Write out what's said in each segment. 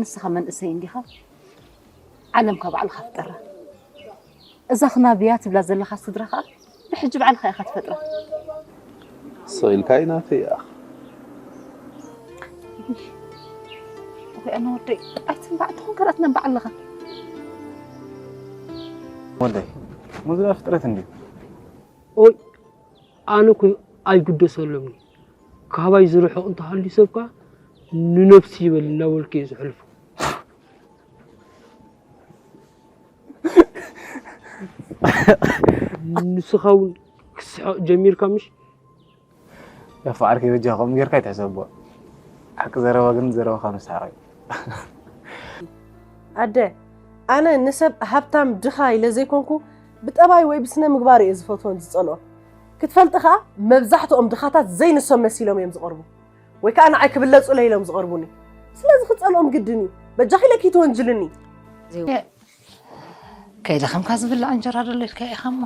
ንስኻ መንእሰይ እንዲኻ፣ ዓለምካ ባዕልኻ ፍጠራ። እዛ ክናብያ ትብላ ዘለኻ ስድራ ኸኣ ብሕጂ ባዕልኻ ኢኻ ትፈጥራ። ስቕ ኢልካ ኢናተይ ኣኽ። እኮ ኣነ ወደይ ኣይትንባዕ ትኾን ካልኣት ነንባዕ ኣለኻ። ወደይ ሙዝና ፍጥረት እንድዩ። ኦይ ኣነ እኮ ኣይግደሰሎምን። ካባይ ዝርሕቕ እንተሃልዩ ሰብካ ንነብሲ ይበል እናበልኩ እየ ዝሕልፎ። ንስኻ እውን ክስሕቕ ጀሚርካ ምሽ? ያፋ ዓርከይ በጃ ከምኡ ጌርካ ኣይትሕሰቦ። ሓቂ ዘረባ ግን ዘረባኻ ምስሓቕ እዩ። ኣደ ኣነ ንሰብ ሃብታም ድኻ ኢለ ዘይኮንኩ ብጠባይ ወይ ብስነ ምግባር እየ ዝፈትዎን ዝጸልኦን። ክትፈልጢ ከኣ መብዛሕትኦም ድኻታት ዘይንሶም መሲሎም እዮም ዝቐርቡ ወይ ከኣ ንዓይ ክብለጹለይ ኢሎም ዝቐርቡኒ። ስለዚ ክጸልኦም ግድን እዩ። በጃኺ ኢለኪ ትወንጅልኒ። ከይደኸምካ ዝብላዕ እንጀራ ደሎ ኢልካ ኢኻ እሞ።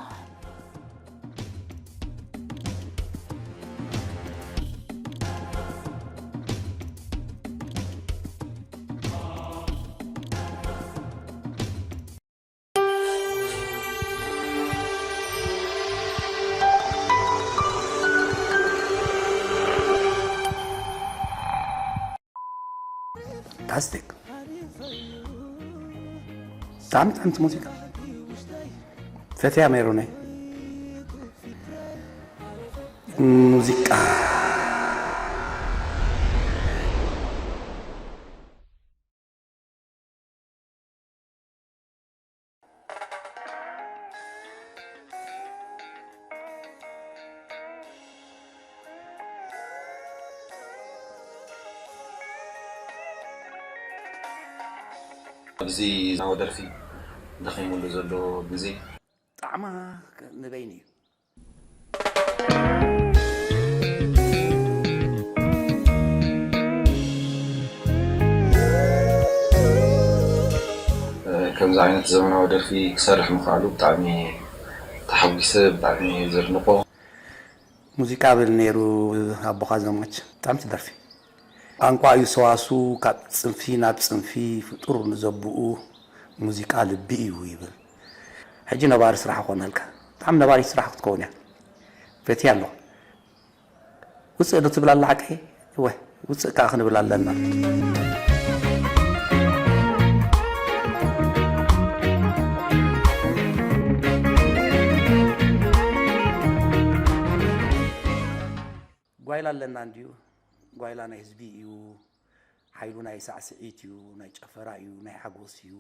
ታስቲክ ብጣዕሚ ጥዕምቲ ሙዚቃ። ፈትያ ሜሮነይ። ሙዚቃ ኣብዚ ናወ ደርፊ ደኺሙሉ ዘሎ ግዜ ጣዕማ ንበይኑ እዩ። ከምዚ ዓይነት ዘመናዊ ደርፊ ክሰርሕ ምኽኣሉ ብጣዕሚ ተሓጒሰ፣ ብጣዕሚ እየ ዘድንቖ። ሙዚቃ ብል ነይሩ ኣቦኻ ዘማች። ብጣዕሚ ትደርፊ። ቋንቋ እዩ ሰዋሱ ካብ ፅንፊ ናብ ፅንፊ ፍጡር ንዘብኡ ሙዚቃ ልቢ እዩ ይብል። ሕጂ ነባሪ ስራሕ ኾነልካ። ብጣዕሚ ነባሪ ስራሕ ክትከውን እያ። ፈትያ ኣሎ። ውፅእ ዶ ትብል ኣላ ሓቀይ? እወ ውፅእ ከዓ ክንብል ኣለና። ጓይላ ኣለና እንድዩ። ጓይላ ናይ ህዝቢ እዩ። ሓይሉ ናይ ሳዕስዒት እዩ፣ ናይ ጨፈራ እዩ፣ ናይ ሓጎስ እዩ።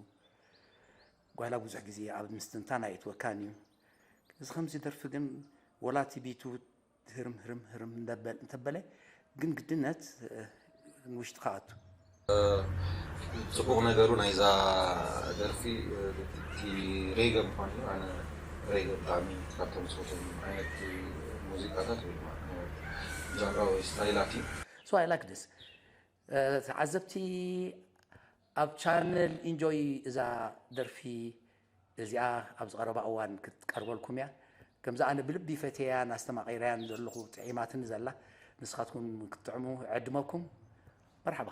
ጓይላ ብዙሕ ግዜ ኣብ ምስትንታን ኣየእትወካን እዩ። እዚ ከምዚ ደርፊ ግን ወላ እቲ ቢቱ ህርም ህርም ህርም እንተበለ ግን ግድነት ንውሽጥኻ ኣቱ። ፅቡቕ ነገሩ ናይዛ ደርፊ እቲ ሬገ ምኳኑ እዩ። ኣነ ሬገ ብጣዕሚ ካብቶም ዝፈትዎም ዓይነት ሙዚቃታት ወይ ድማ ጃንራ ወይ ስታይላት እዩ። So I like this። ተዓዘብቲ ኣብ ቻነል ኢንጆይ እዛ ደርፊ እዚኣ ኣብዚ ቀረባ እዋን ክትቀርበልኩም እያ። ከምዚ ኣነ ብልቢ ፈትየያን ኣስተማቒረያን ዘለኹ ጥዒማትኒ ዘላ ንስኻትኩም ክትጥዕሙ እዕድመኩም። መርሓባ።